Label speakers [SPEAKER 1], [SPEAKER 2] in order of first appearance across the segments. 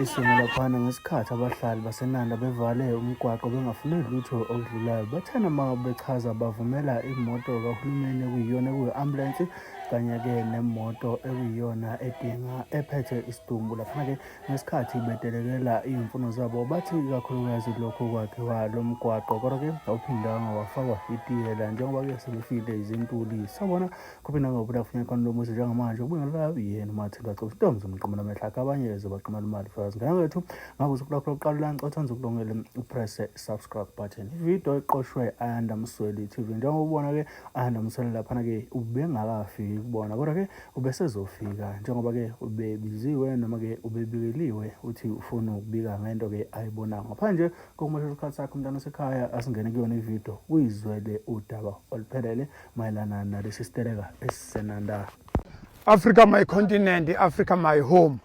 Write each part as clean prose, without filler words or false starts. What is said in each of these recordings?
[SPEAKER 1] Sinjena isimo laphana ngesikhathi abahlali baseNanda bevale umgwaqo bengafuni lutho okudlulayo. Bathena uma bechaza bavumela imoto kahulumeni ekuyiyona ekuyi-ambulensi kanye-ke nemoto ekuyiyona edinga ephethe isidumbu. Laphana-ke ngesikhathi betelekela iy'mfuno zabo bathi ikakhulukazi lokhu kwakhiwa lo mgwaqo kodwa-ke awuphindanga wafakwa itiyela njengoba-ke sebefile izintuli. Sawubona. Kuphinda ngobuda kufuneka khona lo muzi njengamanje ubingelelayo yena uMathemba Gcobo intombi zomqamela amehlo akhe abanye zobaqamela imali fazi ngane wethu ngabe usuku lakho lokuqala la ngicela uthanda ukulungele upresse subscribe button. Ividiyo iqoshwe Ayanda Msweli TV njengoba ubona ke Ayanda Msweli laphana ke ubengakafiki kubona kodwa ke ubesezofika njengoba ke ubebiziwe noma ke ubebikeliwe uthi ufuna ukubika ngento ke ayibonayo ngaphandle kokumosha isikhathi sakhe umntana osekhaya asingene kuyona ividiyo uyizwele udaba oluphelele mayelana nalesi siteleka esisenanda.
[SPEAKER 2] Africa my continent, Africa my home.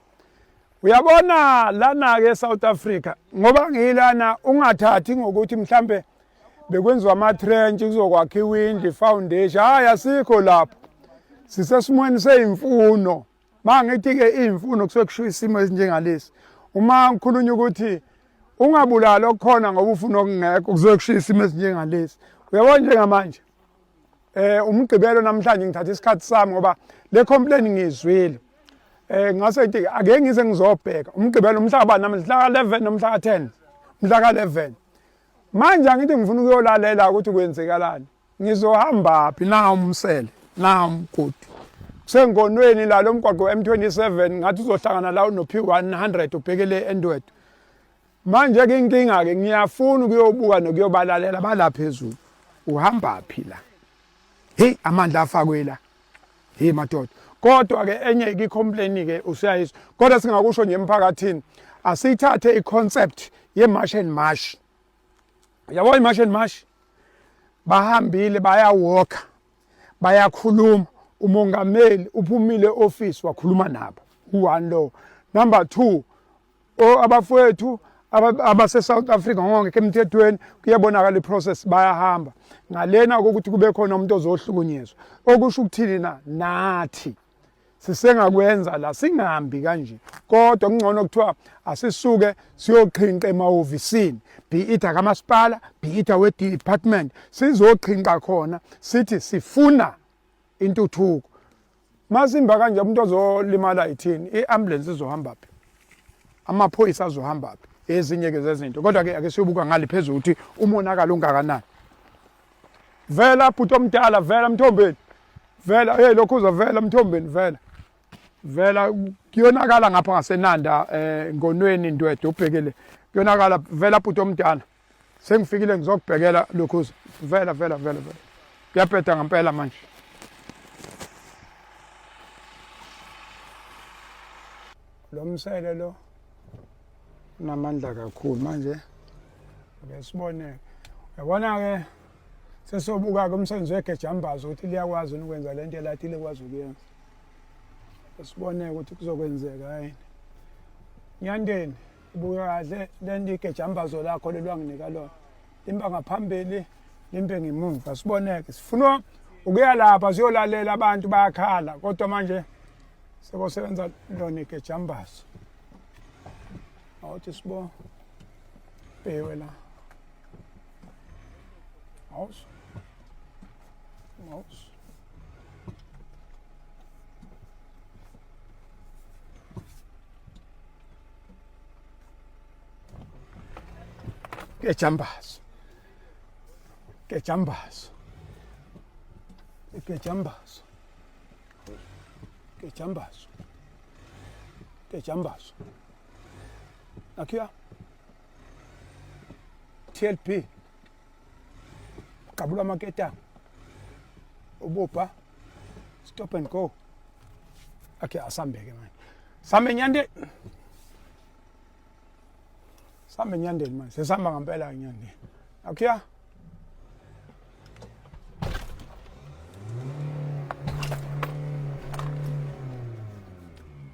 [SPEAKER 2] Uyabona lana ke South Africa ngoba ngilana ungathathi ngokuthi mhlambe bekwenziwa ama trench kuzokwakhiwa indlu foundation hayi asikho lapho sisesimweni seyimfuno mangithi ke imfuno kusuke kusho isimo esinjengalesi uma ngikhulunywa ukuthi ungabulali okukhona ngoba ufuna okungekho kusuke kusho isimo esinjengalesi uyabona njengamanje umgqibelo namhlanje ngithatha isikhathi sami ngoba le complaint ngiyizwile ngase ngithi ake ngize ngizobheka umgqibelo umhlaba namhla ka-11 nomhla ka-10 umhla ka-11 manje angithi ngifuna ukuyolalela ukuthi kwenzekalani ngizohamba phi na umsele na umgodi kusengonweni la lo mgwaqo M27 ngathi uzohlangana la no P100 ubhekele eNdwedwe manje ke inkinga ke ngiyafuna ukuyobuka nokuyobalalela bala phezulu uhamba phi la hey amandla afakwe la hey madoda kodwa ke enye ke complain ke usuyayizwa kodwa singakusho nje emphakathini asiyithathe iconcept ye march and march yabo i-march and march bahambile bayawalka bayakhuluma umongameli uphumile office wakhuluma nabo u-one lo number 2 abafowethu abase South Africa ngongekho emthethweni kuyabonakala iprocess bayahamba ngalena ukuthi kube khona umuntu ozohlukunyezwa okusho ukuthini na nathi sisengakwenza la singahambi kanje kodwa kungcono kuthiwa asisuke siyoqhinqa emahhovisini be it akamasipala be it awe department sizoqhinqa khona sithi sifuna intuthuko masimba kanje umuntu ozolimala ithini i-ambulance izohamba phi amaphoyisa azohamba phi ezinye ke zezinto kodwa ke ake siyobuka ngale phezulu ukuthi umonakalo ungakanani vela bhuti omdala vela mthombeni vela hey lokhu uzovela mthombeni vela vela kuyonakala ngapha ngasenanda ngonweni ndwedwe ubhekele kuyonakala vela bhuti omdala sengifikile ngizokubhekela lokhu vela vela vela vela kuyabheda ngempela manje lo msele lo unamandla kakhulu manje ake sibone uyabona ke sesobuka ke umsebenzi wegejambazo ukuthi liyakwazi ukwenza lento elathi likwazi ukuyenza sibone ukuthi kuzokwenzeka yini nyandeni ubuka kahle lento igejambazo lakho lelwanginika lona limba ngaphambili limbe ngemuva siboneke sifuna ukuya lapha siyolalela abantu bayakhala kodwa manje sekusebenza lona igejambazo awuthi sibo bhewe la awus awus Gejambazo. Gejambazo. Gejambazo. Gejambazo. Gejambazo. Nakhiya. TLP. Qabula amaketanga. Ububha. Stop and go. Okay, asambeke manje. Sambe nyande. Sambe nyandeni manje. Sesihamba ngempela nyandeni. Akhiya.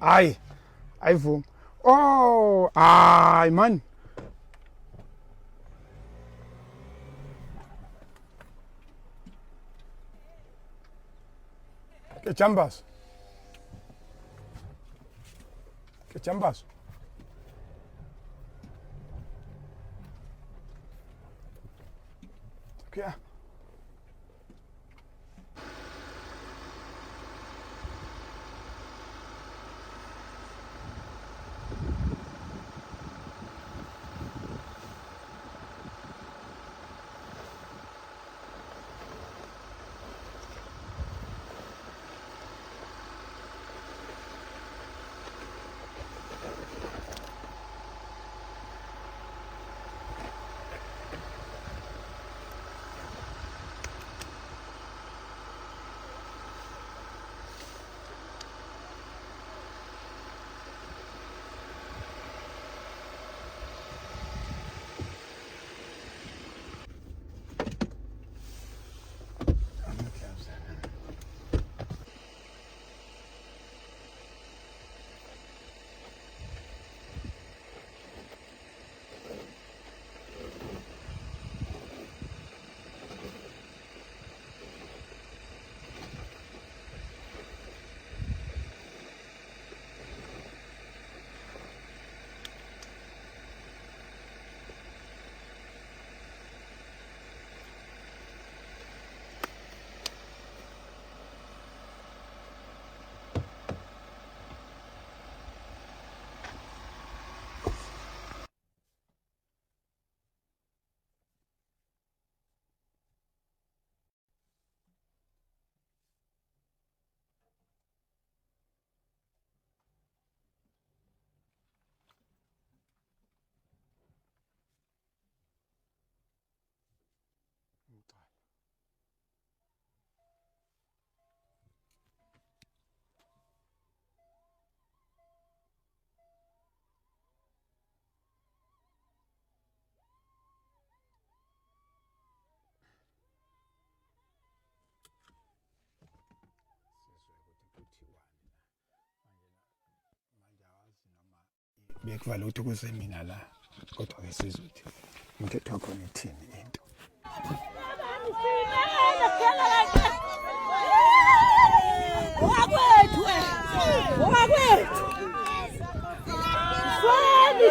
[SPEAKER 2] Hayi. Ayivumi. Oh, hayi man. Ke jumpers. Ke jumpers. Bekuvala ukuthi kuze mina la kodwa ke sizwe ukuthi umthetho wakhona ithini into.
[SPEAKER 3] Owakwethu owakwethu Sweni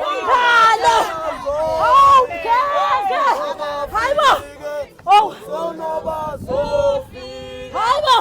[SPEAKER 3] Umkhalo Oh mkheke Hayibo Oh Hayibo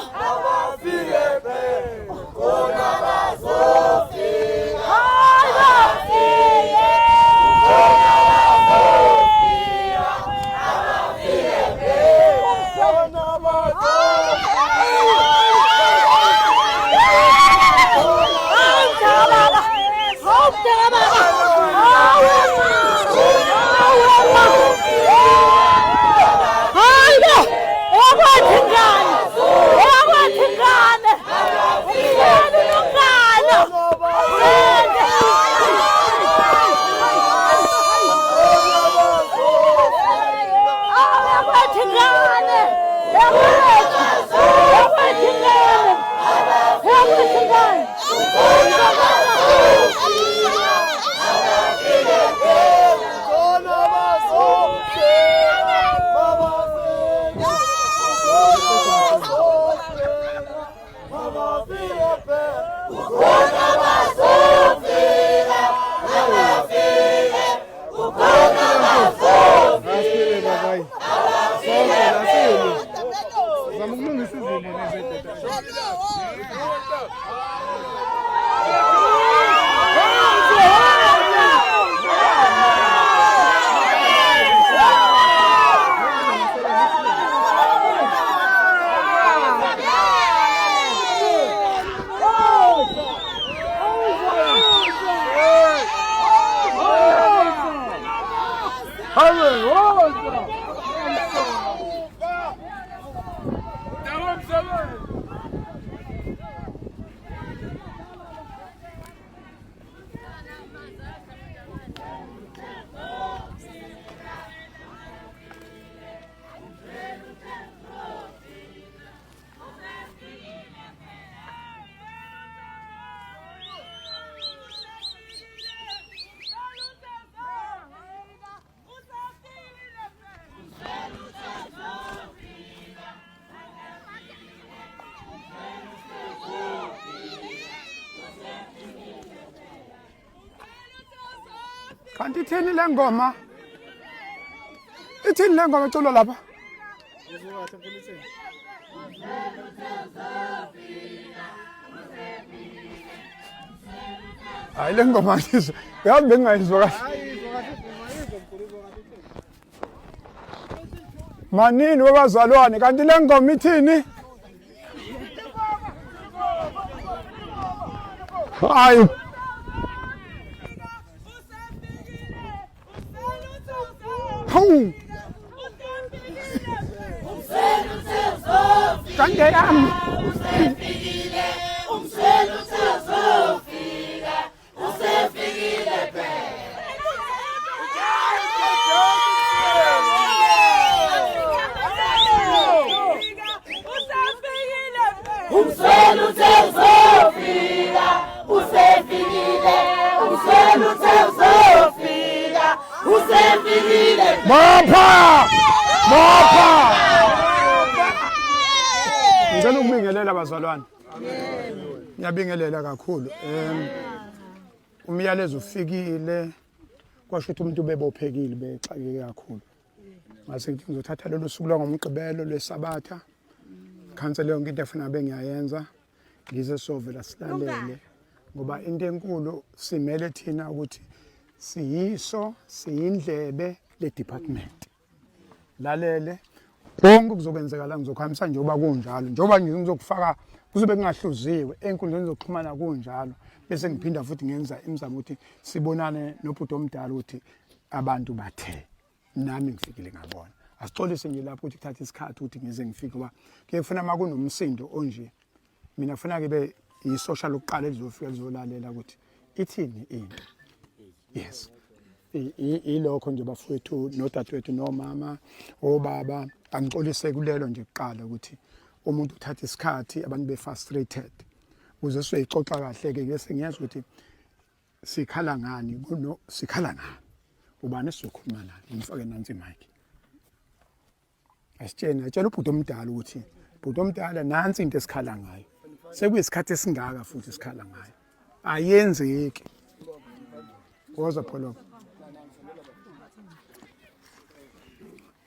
[SPEAKER 3] Hayibo! Okwethu ingane! Okwethu ingane! Umsele unomngane! Okwethu ingane! Okwethu! Okwethu ingane! Okwethu ingane!
[SPEAKER 4] Zama ukulungisa izimo lezi.
[SPEAKER 2] Kanti ithini le ngoma? Ithini le ngoma eculwa lapha? Hayi le ngoma ngizwa. Uyazi bengingayizwa kahle. Manini wabazalwane kanti le ngoma ithini? Hayi. Hawu. Kanti yami.
[SPEAKER 3] Umsweli uthe uzofika, usefikile. Umsweli uthe uzofika, usefikile.
[SPEAKER 2] Bopha! Bopha! Ngicela ukubingelela bazalwane. Ngiyabingelela kakhulu. Umyalezo ufikile kwasho ukuthi umuntu ubebophekile bexakeke kakhulu. Ngase ngithi ngizothatha lolu suku lwangoMgqibelo lweSabatha. Khansele yonke into efuna bengiyayenza. Ngize sovela silalele ngoba into enkulu simele thina ukuthi siyiso siyindlebe le department. Lalele konke kuzokwenzeka la ngizokuhambisa njengoba kunjalo njengoba nje ngizokufaka kuzobe kungahluziwe ey'nkundleni zokuxhumana kunjalo bese ngiphinda futhi ngenza imizamo ukuthi sibonane nobhuti omdala ukuthi abantu bathe nami ngifikile ngabona asixolise nje lapho ukuthi kuthatha isikhathi ukuthi ngize ngifike ngoba kuye kufuna uma kunomsindo onje mina kufuna ke be yisosha lokuqala elizofika lizolalela ukuthi ithini into yes ilokho nje bafowethu nodadewethu nomama obaba angixolise kulelo nje kuqala ukuthi umuntu uthatha isikhathi abantu be frustrated ukuze sizoyixoxa kahle ke bese ngiyazwa ukuthi Sikhala ngani kuno sikhala ngani? Ubani esizokhuluma naye? Ngimfake nansi mic. Asitshene, atshela ubhuti omdala ukuthi bhuti omdala nansi into esikhala ngayo. Sekuyisikhathi esingaka futhi sikhala ngayo. Ayenzeki. Woza Pholoba.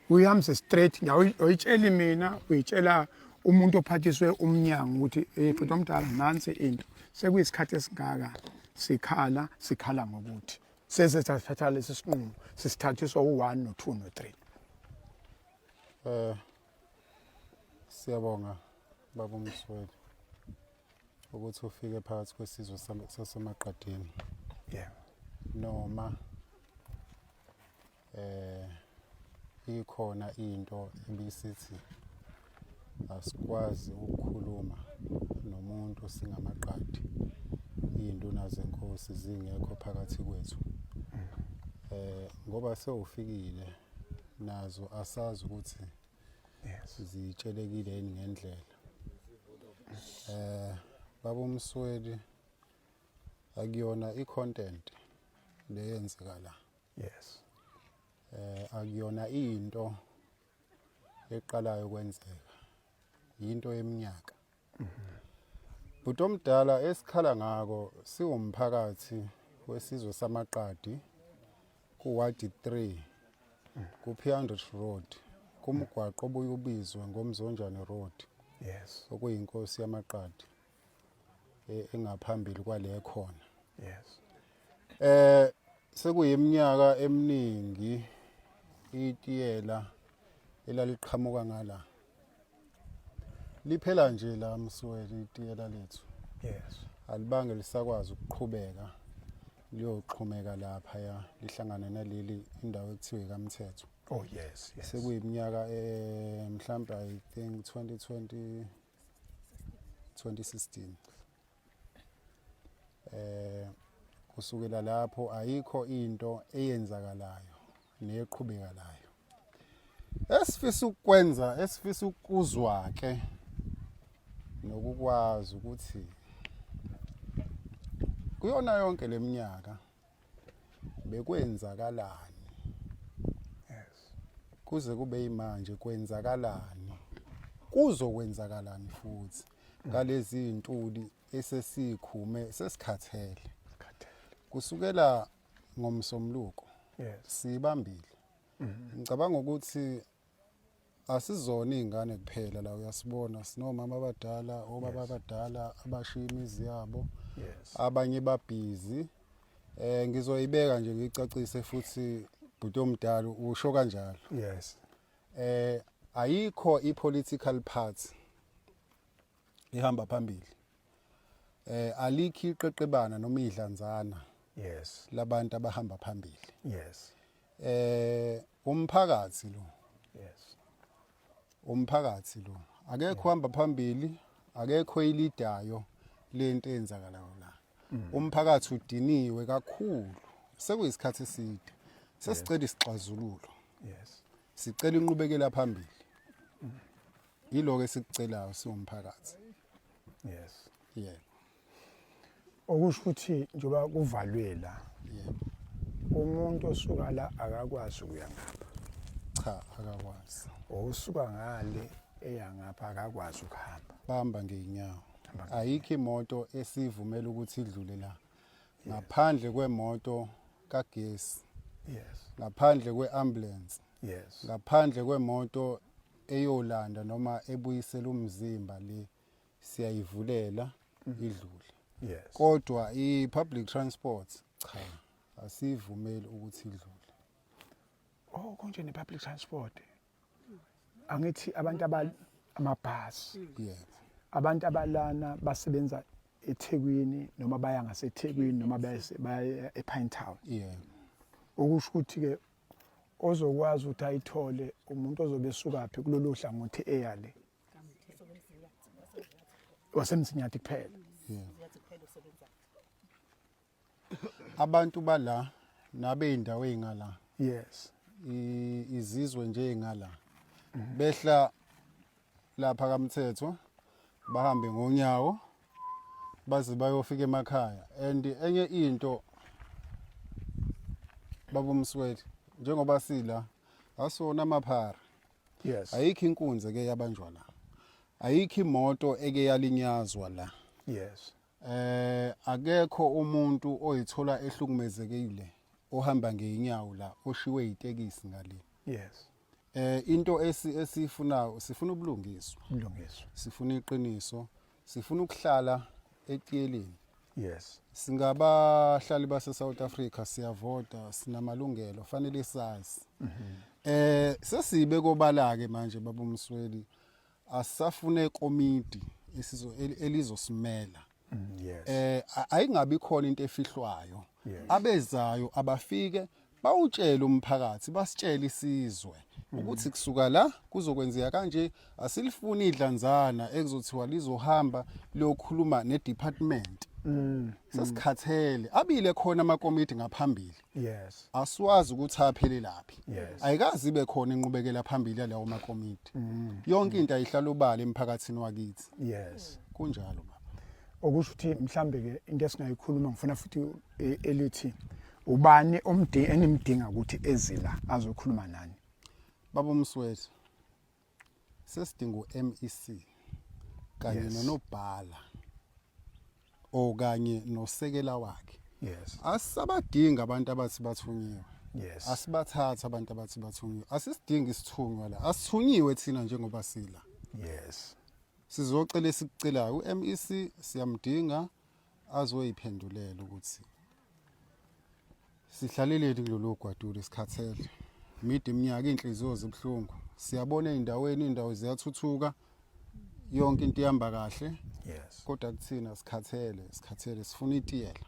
[SPEAKER 2] Uyihambise straight uyitsheli mina uyitshela umuntu ophathiswe umnyango ukuthi eh bhuti omdala nansi into. Sekuyisikhathi esingaka sikhala sikhala ngokuthi seze sathatha lesi sinqumo sisithathiswa u1 no2 no3.
[SPEAKER 5] Eh siyabonga baba uMsweli ukuthi ufike phakathi kwesizwe saseMaqadini.
[SPEAKER 2] Yeah.
[SPEAKER 5] Noma eh ikhona into ebisithi asikwazi ukukhuluma nomuntu singamaqadi iy'nduna zenkosi zingekho phakathi kwethu eh ngoba sewufikile nazo asazi ukuthi
[SPEAKER 2] yes
[SPEAKER 5] zitshelekile yini ngendlela eh baba uMsweli akuyona i-content leyenzeka la
[SPEAKER 2] yes
[SPEAKER 5] eh akuyona into eqalayo kwenzeka yinto yeminyaka bhuti omdala esikhala ngako siwumphakathi wesizwe samaqadi kuwadi 3 ku-P100 Road kumgwaqo obuye ubizwe ngoMzonjane Road
[SPEAKER 2] yes
[SPEAKER 5] okuyinkosi yamaqadi e, engaphambili kwale khona
[SPEAKER 2] yes
[SPEAKER 5] eh sekuyiminyaka eminingi itiyela elaliqhamuka ngala liphela nje la msweli itiyela lethu
[SPEAKER 2] yes
[SPEAKER 5] alibange lisakwazi ukuqhubeka liyoxhumeka lapha ya lihlangane naleli indawo ekuthiwa ikamthetho
[SPEAKER 2] oh yes yes
[SPEAKER 5] sekuyiminyaka eh mhlambe i think 2020 2016 eh kusukela lapho ayikho into eyenzakalayo neqhubekalayo esifisa ukwenza esifisa ukuzwa ke nokukwazi ukuthi kuyona yonke leminyaka bekwenzakalani
[SPEAKER 2] yes
[SPEAKER 5] kuze kube imanje kwenzakalani kuzokwenzakalani futhi ngalezi ntuli esesikhume sesikhathele kusukela ngomsomluko
[SPEAKER 2] yes
[SPEAKER 5] sibambile ngicabanga ukuthi Asizona iy'ngane kuphela la uyasibona sinomama abadala obaba abadala abashiya imizi yabo
[SPEAKER 2] yes
[SPEAKER 5] abanye babhizi eh ngizoyibeka nje ngicacise futhi bhuti omdala usho kanjalo
[SPEAKER 2] yes
[SPEAKER 5] eh ayikho i-political party ihamba phambili eh alikho iqeqebana noma idlanzana
[SPEAKER 2] yes
[SPEAKER 5] labantu abahamba phambili
[SPEAKER 2] yes
[SPEAKER 5] eh umphakathi lo
[SPEAKER 2] yes
[SPEAKER 5] umphakathi lo akekho uhamba phambili akekho ilidayo lento eyenzakalayo la mm. umphakathi udiniwe kakhulu sekuyisikhathi eside sesicela isixazululo
[SPEAKER 2] yes
[SPEAKER 5] sicela inqubekela phambili Yiloko esikucelayo siwumphakathi.
[SPEAKER 2] Yes.
[SPEAKER 5] Yebo.
[SPEAKER 2] Okusho ukuthi njengoba kuvalwe la.
[SPEAKER 5] Yebo.
[SPEAKER 2] Umuntu osuka la akakwazi ukuya ngapha.
[SPEAKER 5] Cha, akakwazi.
[SPEAKER 2] Osuka ngale eya ngapha akakwazi ukuhamba.
[SPEAKER 5] Bamba ngeenyawo. Ayikho imoto esivumela ukuthi idlule la. Ngaphandle kwemoto kagesi.
[SPEAKER 2] Yes.
[SPEAKER 5] Ngaphandle kweambulance.
[SPEAKER 2] Yes.
[SPEAKER 5] Ngaphandle kwemoto eyolanda noma ebuyisela umzimba le siyayivulela idlule
[SPEAKER 2] Yes.
[SPEAKER 5] kodwa i-public transport cha asivumeli ukuthi idlule
[SPEAKER 2] Oh konje ne public transport. Angithi abantu abal amabhasi.
[SPEAKER 5] yebo
[SPEAKER 2] Abantu abalana basebenza eThekwini noma baya ngaseThekwini noma baya ePine Town.
[SPEAKER 5] yebo
[SPEAKER 2] Okusho ukuthi ke ozokwazi ukuthi ayithole umuntu ozobe esukaphi kulolu hlangothi eya le wasemzinyathi kuphela
[SPEAKER 5] abantu bala nabeyindawo ey'ngala
[SPEAKER 2] yes
[SPEAKER 5] izizwe nje ey'ngala behla lapha kamthetho bahambe ngonyawo baze bayofika emakhaya and enye into Baba uMsweli, njengoba sila asona amaphara.
[SPEAKER 2] Yes.
[SPEAKER 5] Ayikho inkunzi eke yabanjwa la. Ayikho imoto eke yalinyazwa la.
[SPEAKER 2] Yes.
[SPEAKER 5] Akekho umuntu oyithola ehlukumezekile ohamba ngeenyawo la oshiwe itekisi ngale.
[SPEAKER 2] Yes.
[SPEAKER 5] Into esifunayo, sifuna ubulungiswa.
[SPEAKER 2] Ubulungiswa.
[SPEAKER 5] Sifuna iqiniso, sifuna ukuhlala etiyeleni.
[SPEAKER 2] Yes.
[SPEAKER 5] Singabahlali base South Africa, siyavota, sinamalungelo, fanele sazi. Sesibe kobala ke manje, baba uMsweli, asafune komiti esizo elizosimela.
[SPEAKER 2] Yes.
[SPEAKER 5] Ayingabi khona into efihlwayo.
[SPEAKER 2] Yes.
[SPEAKER 5] Abezayo abafike bawutshele umphakathi, basitshele isizwe ukuthi kusuka la kuzokwenzeka kanje. Asilifuni idlanzana ekuzothiwa lizohamba liyokhuluma nedepartment. Sesikhathele, abile khona amakomiti ngaphambili. Asiwazi ukuthi aphelelaphi. Ayikazi ibe khona inqubekela phambili yalawo makomiti. Yonke into ayihlala obala emphakathini wakithi. Kunjalo, baba.
[SPEAKER 2] Okusho ukuthi mhlambe ke into esingayikhuluma, ngifuna futhi elithi ubani omdi enimdinga ukuthi ezila azokhuluma nani?
[SPEAKER 5] Baba uMsweli, sesidinga u-MEC kanye nonobhala okanye nosekela wakhe. Asisabadinga abantu abathi bathunyiwe. Asibathatha abantu abathi bathunyiwe. Asisidingi isithunywa la, asithunyiwe thina njengoba sila. Sizocela esikucelayo, u-MEC siyamdinga azoyiphendulela ukuthi sihlaleleni kulolu gwadule. Sikhathele mide iminyaka, iy'nhliziyo zibuhlungu. Siyabona ey'ndaweni, iy'ndawo ziyathuthuka, yonke into ihamba kahle, kodwa kuthina sikhathele, sikhathele, sifuna itiyela.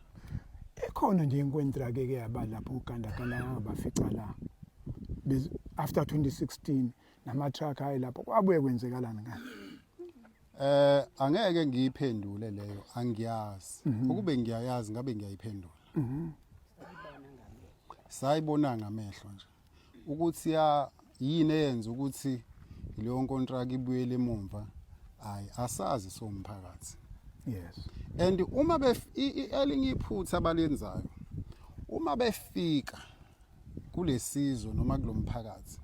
[SPEAKER 2] Ikhona nje inkontraki eke yaba lapho ugandaganda ngabafica la after 2016 nama-truck ayi lapho, kwabuye kwenzekalani ngani?
[SPEAKER 5] Angeke ngiyiphendule leyo, angiyazi. Ukube ngiyayazi ngabe ngiyayiphendula. Sayibona ngamehlo nje ukuthi ya yini eyenza ukuthi leyo contract ibuyele emumva, hayi, asazi somphakathi. And uma bef elinye iphutha abalenzayo, uma befika kulesizwe noma kulomphakathi,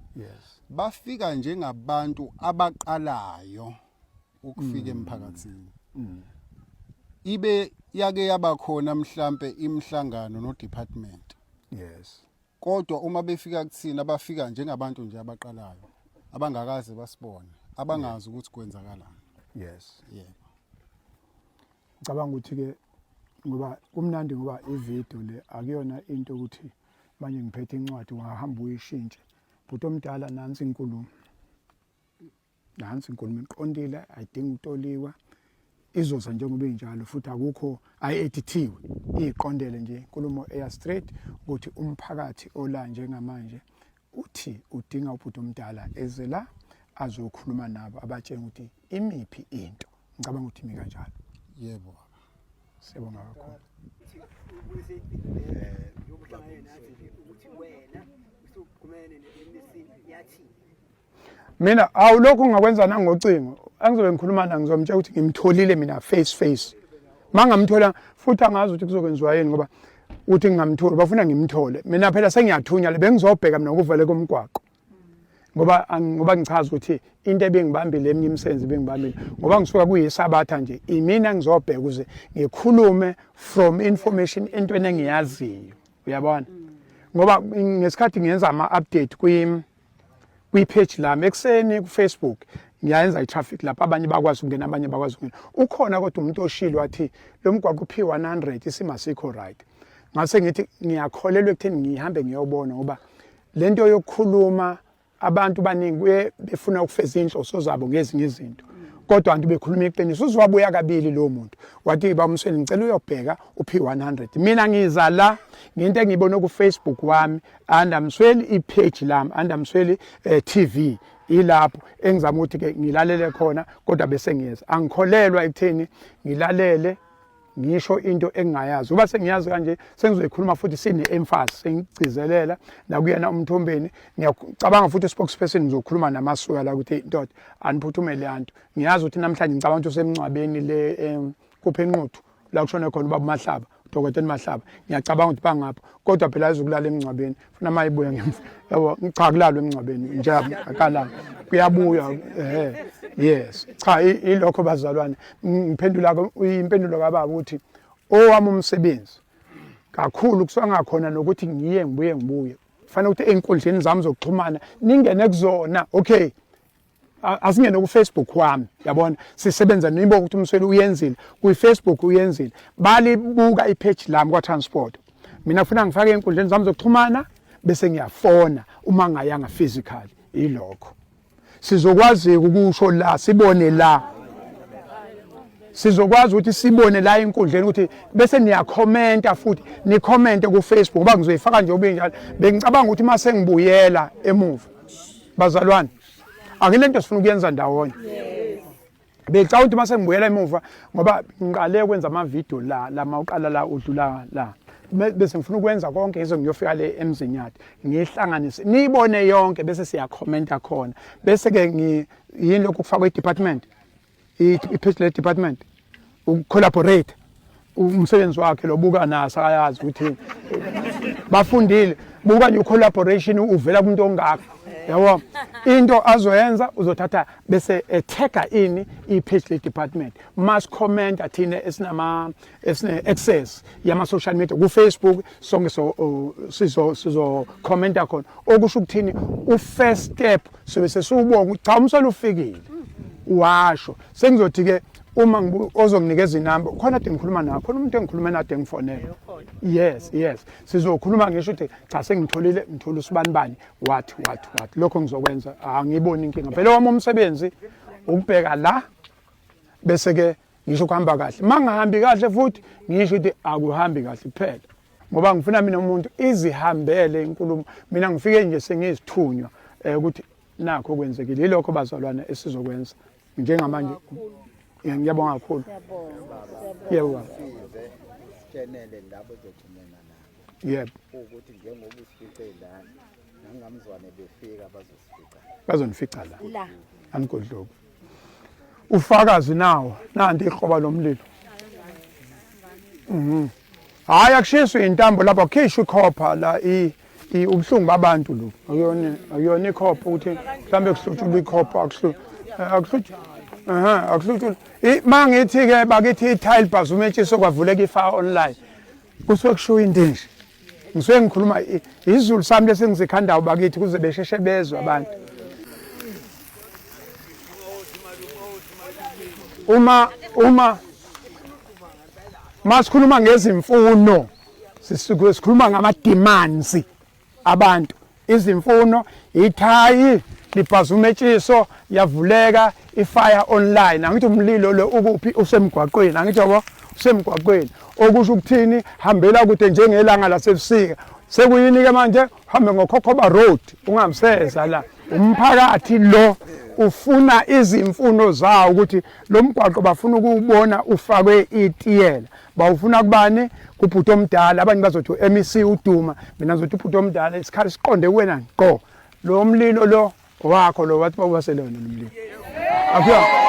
[SPEAKER 5] bafika njengabantu abaqalayo ukufika emphakathini, ibe yake yaba khona mhlambe imihlangano no department. Kodwa uma befika kuthina, bafika njengabantu nje abaqalayo, abangakaze basibone, abangazi ukuthi kwenzakalani. Yebo.
[SPEAKER 2] Ngicabanga ukuthi ke ngoba kumnandi ngoba ivideo le akuyona into ukuthi manje ngiphethe incwadi ungahamba uyishintshe. Bhuti omdala, nansi inkulumo, nansi inkulumo iqondile, ayidingi ukutoliwa, izoza njengoba injalo, futhi akukho ayi-edithiwe, iyiqondele nje inkulumo eya straight ukuthi umphakathi ola njengamanje uthi udinga ubhuti omdala eze la azokhuluma nabo, abatshenge ukuthi imiphi into. Ngicabanga ukuthi imi kanjalo.
[SPEAKER 5] Yebo, baba.
[SPEAKER 2] Siyabonga kakhulu.
[SPEAKER 6] Yokuhlangana nathi nje ukuthi wena usuxhumene ne-MEC, yathini?
[SPEAKER 2] Mina awu, lokhu ngingakwenza nangocingo. Angizobe ngikhuluma na, ngizomtshela ukuthi ngimtholile mina face face. Mangamthola futhi angazi ukuthi kuzokwenziwa yini, ngoba uthi ngingamtholi, bafuna ngimthole mina. Phela sengiyathunya le, bengizobheka mina ukuvele komgwaqo, ngoba ngichaza ukuthi into ebengibambile, eminye imisebenzi ebengibambile, ngoba ngisuka kuyisabatha nje, imina ngizobheka ukuze ngikhulume from information entweni engiyaziyo, uyabona, ngoba ngesikhathi ngenza ama-update kwi-page lami ekuseni ku-Facebook, ngiyayenza i-traffic lapho, abanye bakwazi ukungena, abanye bakwazi ukungena. Ukhona kodwa umuntu oshilo wathi lo mgwaqo u-P100 isimo asikho right. Ngase ngithi ngiyakholelwa ekutheni ngihambe ngiyobona, ngoba lento yokukhuluma abantu baningi kuye befuna ukufeza inhloso zabo ngezinye izinto, kodwa abantu bekhuluma iqiniso. Uziwabuya kabili lo muntu wathi, "Bamsweni, ngicela uyobheka u-P100." Mina ngiza la ngento engiyibone ku-Facebook wami, Andamsweli, i-page lami Andamsweli TV, ilapho engizama ukuthi ke ngilalele khona, kodwa bese ngiyeza angikholelwa ekutheni ngilalele ngisho into engingayazi. Uba sengiyazi kanje, sengizoyikhuluma futhi sine-emphasis, sengigcizelela nakuyena uMthombeni. Ngiyacabanga futhi spokesperson ngizokhuluma namasuka la ukuthi ndoda aniphuthume le yanto. Ngiyazi ukuthi namhlanje, ngicabanga ukuthi usemncwabeni le kuphi, eNquthu, la kushone khona ubaba Mahlaba. Dokotela Mahlaba ngiyacabanga ukuthi bangapha kodwa phela ayizukulala emngcwabeni funa mayibuya ngemva yabo cha kulalwa emngcwabeni nje akalala kuyabuya eh yes cha ilokho bazalwane ngiphendula impendulo kababa ukuthi owami umsebenzi kakhulu kusangakhona nokuthi ngiye ngibuye ngibuye fanele ukuthi ey'nkundleni zami zokuxhumana ningene kuzona okay asingene ku-Facebook wami yabona sisebenza nibo ukuthi umsweli uyenzile kwi-Facebook uyenzile balibuka i-page lami kwa-transport mina funa ngifake ey'nkundleni zami zokuxhumana bese ngiyafona uma ngayanga physically ilokho sizokwazi ukusho la sibone la sizokwazi ukuthi sibone la enkundleni ukuthi bese niyakhomenta futhi nikhomente ku-Facebook ngoba ngizoyifaka nje obinjalo bengicabanga ukuthi uma sengibuyela emuva bazalwane akilento sifuna ukuyenza ndawonye becabanga ukuthi uma sengibuyela emuva ngoba ngiqale ukwenza amavidiyo la lama uqala la udlula la bese ngifuna ukwenza konke ize ngiyofika le emzinyathi ngihlanganise niyibone yonke bese siyakhomenta khona bese ke yini lokhu kufakwa i-department i-page le department ukucollaborate umsebenzi wakhe lobuka naso akayazi ukuthi bafundile buka nje collaboration uvela kumuntu ongaka yabo into azoyenza uzothatha bese ethega ini i-page le department must comment thina esinama esine access yama social media ku Facebook sonke so sizo sizo commenta khona okusho ukuthini u first step sobe sesiwubonga ukuthi cha umsolo ufikile washo sengizothi ke uma ozonginikeza inamba khona ade ngikhuluma naye khona umuntu engikhuluma naye ade ngifonela yes yes sizokhuluma ngisho ukuthi cha sengitholile ngithola usibanibani what what what lokho ngizokwenza angiboni inkinga phela wami umsebenzi ukubheka la bese ke ngisho kuhamba kahle mangahambi kahle futhi ngisho ukuthi akuhambi kahle kuphela ngoba ngifuna mina umuntu izihambele inkulumo mina ngifike nje sengizithunywa eh, ukuthi nakho kwenzekile yilokho bazalwane esizokwenza njengamanje ngiyabonga kakhulu yebo baba
[SPEAKER 7] sitshenele labo ozoxhumana nabo
[SPEAKER 2] yebo
[SPEAKER 7] ukuthi njengoba usifice lana nangamzwane befika bazosifica
[SPEAKER 2] bazonifica la la anigodloku ufakazi nawo nanti ikroba lomlilo mhm hayi akushiswe intambo lapha kukhishwe ikhopha la i ubuhlungu babantu lo akuyona akuyona ikhopha ukuthi mhlambe kuhlutshulwa ikhopha akuhlu eh, akuhlutshulwa ehe akuhlutshulwa mangithi ke bakithi i-tile bus umetshiso kwavuleka i-fire online kusuke kushiwo into enje ngisuke ngikhuluma izulu sami lesengizikhandayo bakithi kuze besheshe bezwe abantu uma uma masikhuluma ngezimfuno sisuke sikhuluma ngama demands abantu izimfuno ithayi libhaza umetshiso yavuleka ifire online angithi umlilo lo ukuphi usemgwaqweni angithi yabo usemgwaqweni okusho ukuthini hambela kude njengelanga lasebusika sekuyini ke manje uhambe ngokhokhoba road ungamseza la umphakathi lo ufuna izimfuno zawo ukuthi lo mgwaqo bafuna ukuwubona ufakwe itiyela bawufuna kubani kubhuti omdala abanye bazothi u-MEC uduma mina ngizothi ubhuti omdala isikhathi siqonde kuwena ngqo lo mlilo lo wakho lo wathi bawubasele wena lo mlilo akuya